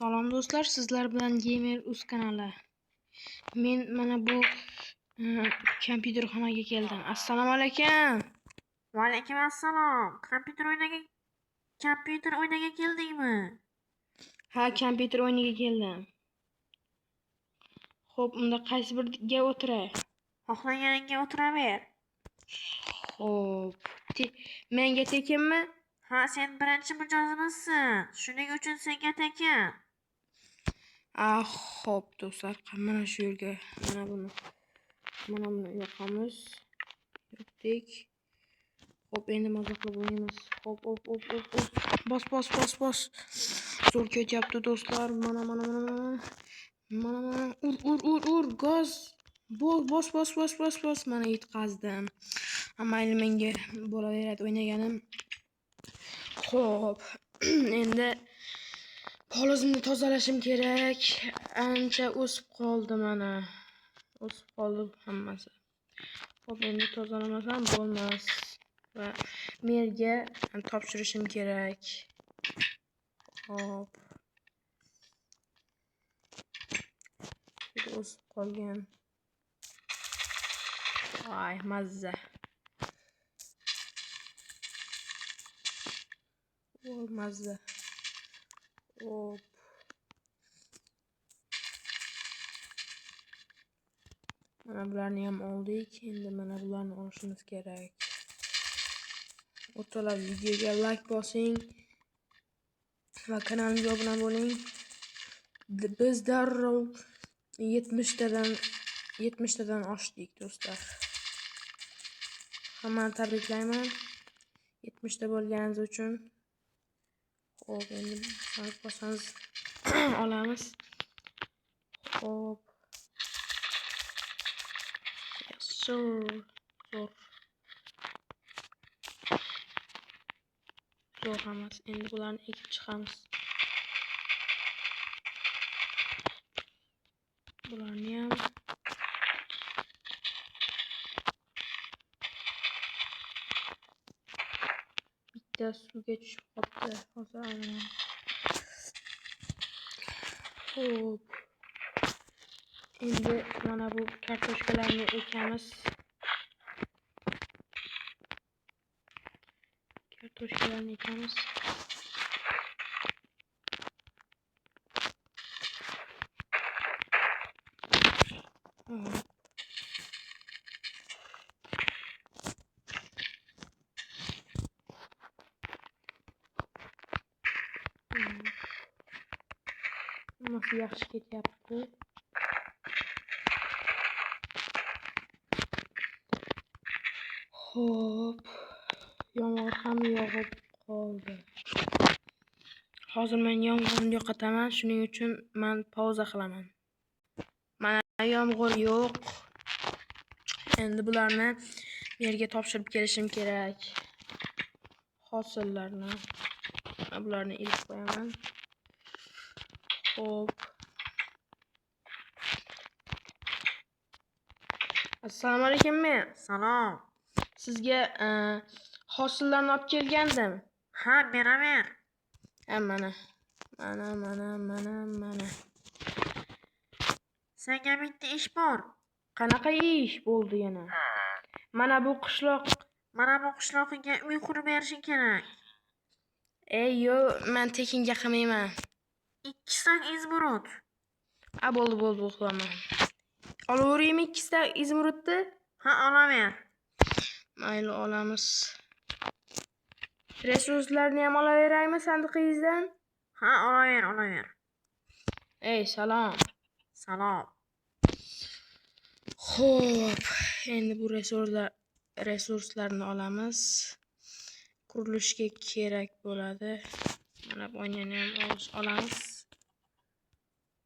Salom do'stlar, sizlar bilan Gamer Uz kanali. Men mana bu kompyuterxonaga keldim. Assalomu alaykum. Va alaykum assalom. Kompyuter o'yinaga keldingmi? Ha, kompyuter o'yiniga keldim. Xo'p, unda qaysi biriga o'tiray? Xohlaganingga o'tiraver. Xo'p, menga tekinmi? Ha, sen birinchi mijozimizsan. Shuning uchun senga tekin. Xo'p do'stlar, mana shu yerga mana buni yoqamiz. Yoqdik. Xo'p, endi maza qilib o'ynaymiz. Xo'p, op, op, op, op. Bos, bos, bos, bos. Zo'r ketyapti do'stlar. Mana, mana, mana, mana. Mana, mana. Ur, ur, ur, ur. Gaz. Bos, bos, bos, bos, bos, bos. Mana yetqazdim. Mayli, menga bo'laveradi o'ynaganim. Xo'p, endi polizimni tozalashim kerak. Ancha o'sib qoldi mana. O'sib qoldi hammasi. Xo'p, endi tozalamasam bo'lmas. Va merga topshirishim kerak. Xo'p. O'sib qolgan. Voy, mazza. O, mazza. Hop. Mana bularni ham oldik. Endi mana bularni olishimiz kerak. O'rtoqlar, videoga like bosing va kanalimga obuna bo'ling. Biz darrov 70 tadan oshdik do'stlar. Hammani tabriklayman. 70 ta bo'lganingiz uchun. Xo'p, endi bosamiz, olamiz. Xo'p. Zo'r, zo'r. Zo'r hammasi. Endi bularni ekib chiqamiz. Bularni ham bitta suvga tushib qoldi. Hozir olaman. Xo'p. Endi mana bu kartoshkalarni ekamiz. Kartoshkalarni ekamiz. Hammasi yaxshi ketyapti. Xo'p, yomg'ir ham yog'ib qoldi. Hozir men yomg'irni yo'qotaman, shuning uchun men pauza qilaman. Mana yomg'ir yo'q. Endi bularni yerga topshirib kelishim kerak. Hosillarni. Bularni ilib qo'yaman. Xo'p. Assalomu alaykum men. Salom. Sizga hosillarni olib kelgandim. Ha, beraver. Ha, mana. Mana, mana, mana, mana. Senga bitta ish bor. Qanaqa ish bo'ldi yana? Mana bu qishloq. Mana bu qishloqiga uy qurib berishing kerak. Ey, yo'q, men tekinga qilmayman. 2 stak izmurod. A, bo'ldi, bo'ldi, qilaman. Olaveraymi 2 stak izmurudni? Ha, olaver. Mayli, olamiz. Resurslarni ham olaveraymi sandiqingizdan? Ha, olaver, olaver. Ey, salom. Salom. Xo'p, endi bu resurslarni olamiz. Qurilishga kerak bo'ladi. Mana bu oynani ham olamiz.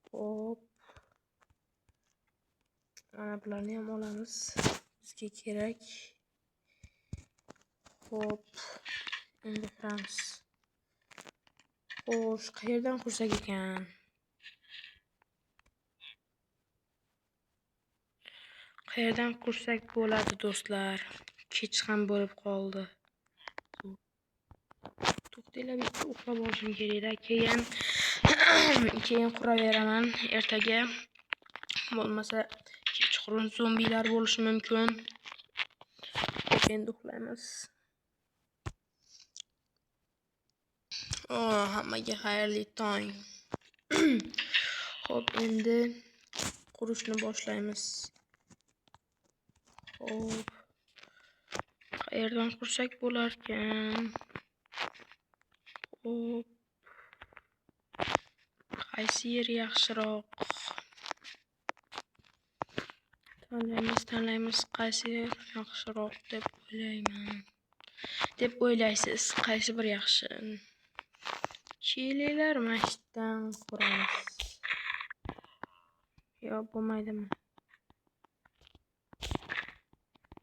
Xo'p. Mana bularni ham olamiz. Bizga kerak. Xo'p, endi quramiz. Xo'sh, qayerdan qursak ekan? Qayerdan qursak bo'ladi do'stlar? Kech ham bo'lib qoldi. To'xtanglar, bitta uxlab olishim kerak-da. Keyin Keyin quraveraman ertaga. Bo'lmasa kechqurun zombilar bo'lishi mumkin. Xo'p, endi uxlaymiz. Hammaga xayrli tong. Xo'p, endi qurishni boshlaymiz. Xo'p. Qayerdan qursak bo'larkan? Xo'p. Qaysi yer yaxshiroq? Tanlaymiz, qaysi yer yaxshiroq deb o'ylayman. Deb o'ylaysiz, qaysi bir yaxshi? Kelinglar, mana shu yerdan quramiz. Yo'q, bo'lmaydimi?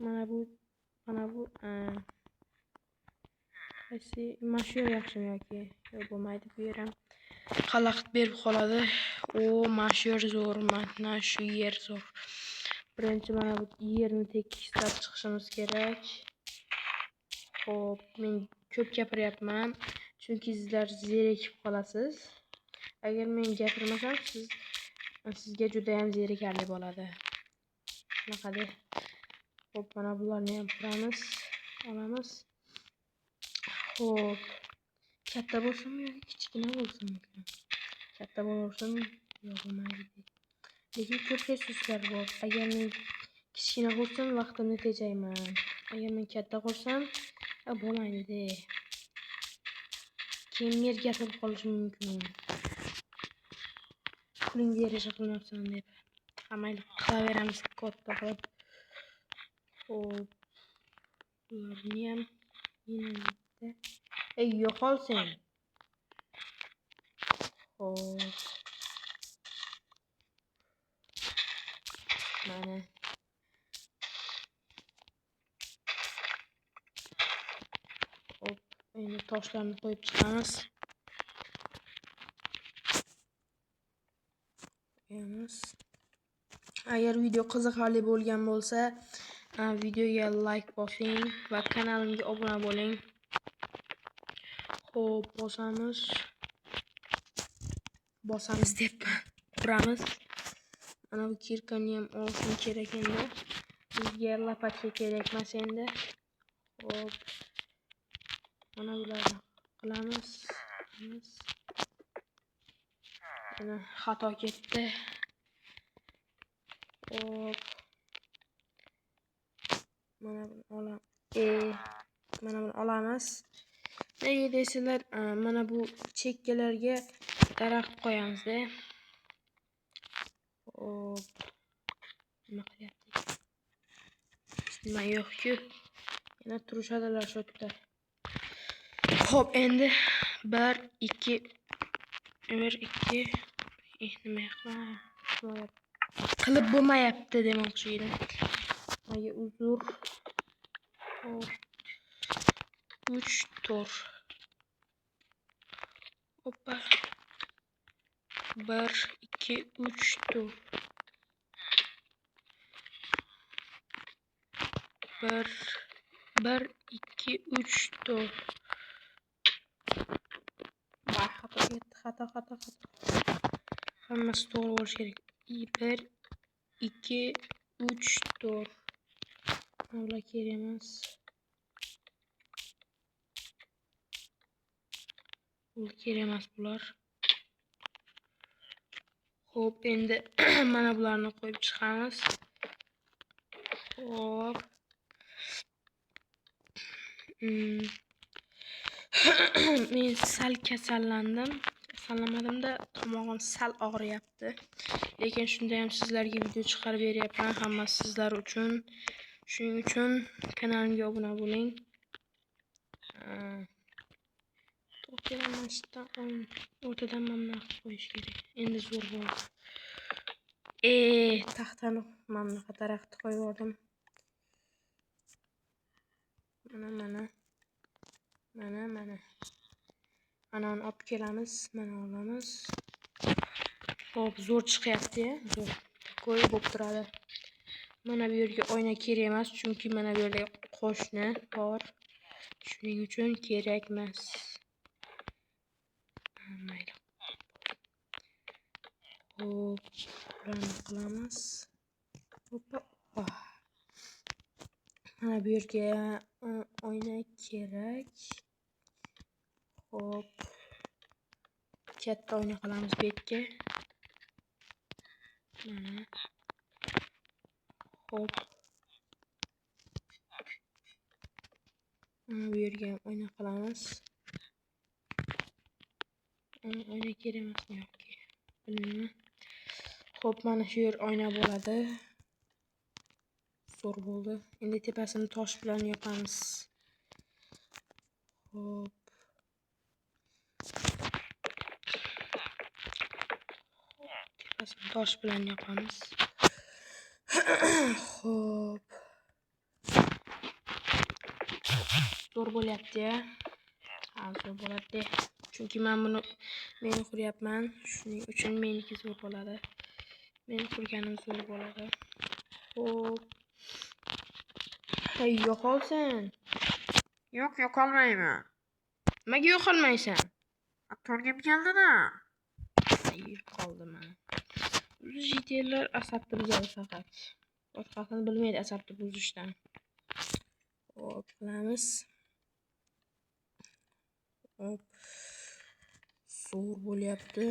Mana bu, qaysi, mana shu yer yaxshimi yoki? Yo'q, bo'lmaydi bu yer ham. Xalaqit berib qoladi. O, mana shu yer zo'r, mana shu yer zo'r. Birinchi mana bu yerni tekislab chiqishimiz kerak. Xo'p, men ko'p gapiryapman, chunki sizlar zerikib qolasiz. Agar men gapirmasam, sizga juda ham zerikarli bo'ladi. Shunaqada. Xo'p, mana bularni ham quramiz, olamiz. Xo'p, katta bo'lsinmi yoki kichkina bo'lsinmi? Katta bo'lsin, yo'q bo'lmaydi. Lekin ko'p resurslar bor. Agar men kichkina qursam, vaqtimni tejayman. Agar men katta qursam, bo'lmaydi. Keyin merga kirib qolishim mumkin. Pulingga yarasha qilmabsan deb. Ha, mayli, qilaveramiz katta qilib. Xo'p. Bularni ham yana bitta. Ey, yo'qol sen. Xo'p. Mana. Xo'p, endi toshlarni qo'yib chiqamiz. Qo'yamiz. Agar video qiziqarli bo'lgan bo'lsa, videoga like bosing va kanalimga obuna bo'ling. Xo'p, bosamiz. Bosamiz deb quramiz. Mana bu kirkani ham olishim kerak endi. Bizga lopatka kerak emas endi. Xo'p. Mana bularni qilamiz. Mana xato ketdi. Xo'p. Mana buni olamiz. Mana buni olamiz. Nega deysizlar, mana bu chekkalarga daraxt qo'yamiz-da. Xo'p. Nima qilyapti? Nima yo'q-ku. Yana turishadilar shu yerda. Xo'p, endi 1 2 1 2 nima qilib qilib bo'lmayapti demoqchi edim. Mayga uzr. Xo'p. 3 4. Hoppa. 1 2 3 4. 1 1 2 3 4. Voy, xato ketdi, xato. Hammasi to'g'ri bo'lishi kerak. 1 2 3 4. Bular kerak emas. Bu kerak emas bular. Xo'p, endi mana bularni qo'yib chiqamiz. Xo'p. Men sal kasallandim. Kasallanmadimda, tomog'im sal og'riyapti. Lekin shunda ham sizlarga video chiqarib beryapman, hammasi sizlar uchun. Shuning uchun kanalimga obuna bo'ling. To'xtanglar, mana shu yerdan o'rtadan mana bunaqa qilib qo'yish kerak. Endi zo'r bo'ldi. Taxtani mana bunaqa daraxtni qo'yib yubordim. Mana. Mana. Ana uni olib kelamiz, mana olamiz. Xo'p, zo'r chiqyapti-ya, zo'r. Takoy bo'lib turadi. Mana bu yerga oyna kerak emas, chunki mana bu yerda qo'shni bor. Shuning uchun kerak emas. Mayli. Xo'p, bularni qilamiz. Hoppa, hoppa. Mana bu yerga oyna kerak. Xo'p. Katta oyna qilamiz bu yerga. Mana. Xo'p. Mana bu yerga ham oyna qilamiz. Oyna kerak emasmi yoki bilmayman. Xo'p, mana shu yer oyna bo'ladi. Zo'r bo'ldi. Endi tepasini tosh bilan yopamiz. Xo'p. Tepasini tosh bilan yopamiz. Xo'p. Zo'r bo'lyapti-ya. Ha, zo'r bo'ladi. Chunki men buni men quryapman. Shuning uchun meniki zo'r bo'ladi. Men qurganim zo'r bo'ladi. Xo'p. Hay, yo'qolsan. Yo'q, yo'qolmayman. Nimaga yo'qolmaysan? To'rgim keldi-da. Ay, yo'qoldi mana. Jitellar asabni buzadi faqat. Boshqasini bilmaydi asabni buzishdan. Xo'p, qilamiz. Xo'p. Zo'r bo'lyapti.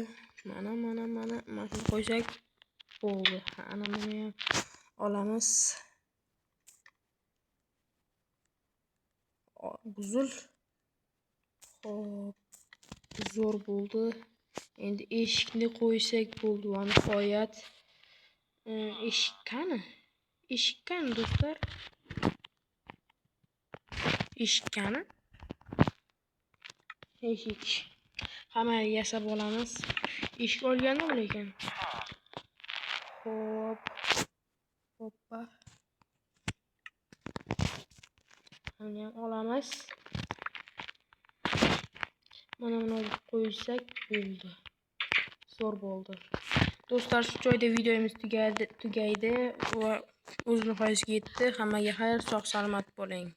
Mana, mana, mana. Mana shuni qo'ysak bo'ldi. Ana buni ham olamiz. Buzil. Xo'p, zo'r bo'ldi. Endi eshikni qo'ysak bo'ldi va nihoyat. Eshik qani? Eshik qani do'stlar? Eshik qani? Eshik. Hamma yasab olamiz. Eshik olgandim lekin. Xo'p. Hoppa. Buni ham olamiz. Mana buni olib qo'ysak bo'ldi. Zo'r bo'ldi. Do'stlar, shu joyda videomiz tugaydi va o'z nihoyasiga yetdi. Hammaga xayr, sog' salomat bo'ling.